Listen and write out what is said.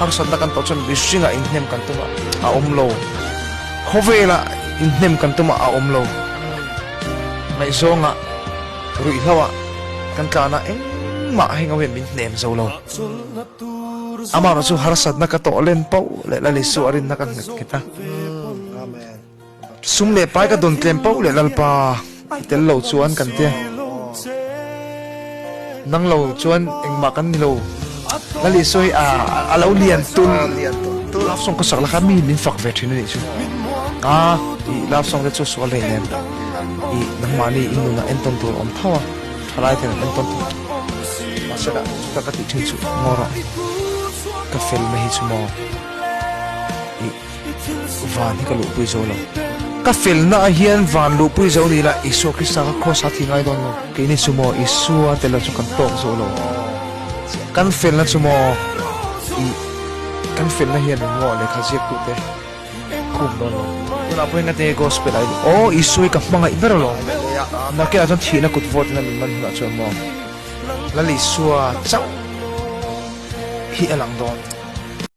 Harsatna kan tawh chuan mihringah inhnem kan tum a, a awm lo. Khawvelah inhnem kan tum a, a awm lo. Ngaihzawngah, ruihhloah kan tlan a, engmah heng ho hian min hnem zo lo. Amaherawh chu harsatna ka tawh len poh leh Lal Isua rinna ka nghet nghet a. Sum leh pai ka dawn tlem poh leh Lalpa i tel lo chuan kan tia. Nang lo chuan engmah kan ni lo. Lal Isua hi a lo lian tul. Love song ka sak la kha mi min fak ve thin a nih chu. A i love song te chu sual hlei nen i nangmahni i nunah entawn tur a awm tho a, thalai ten an entawn tur. Mahse lah chuta ka tih thin chu ngaw rawh ka fel na hi chu maw i. Van hi ka luhpui zo lo. Ka felna ah hian van luhpui zo ni ila Isua Krista kha cross a thi ngai dawn lo. Keini chu maw Isua tel lo chu kan tawk zo lo. Kan felna chu maw i kan felna hian eng maw lehkha ziak tute khum dawn lo. Tunah pawh hian ka tinge gospel ah hian aw Isua hi ka hmangaih ber alawm. Nakinah chuan thihna kut vawt in a min man hunah chuan maw Lal Isua chauh hi a lang dawn.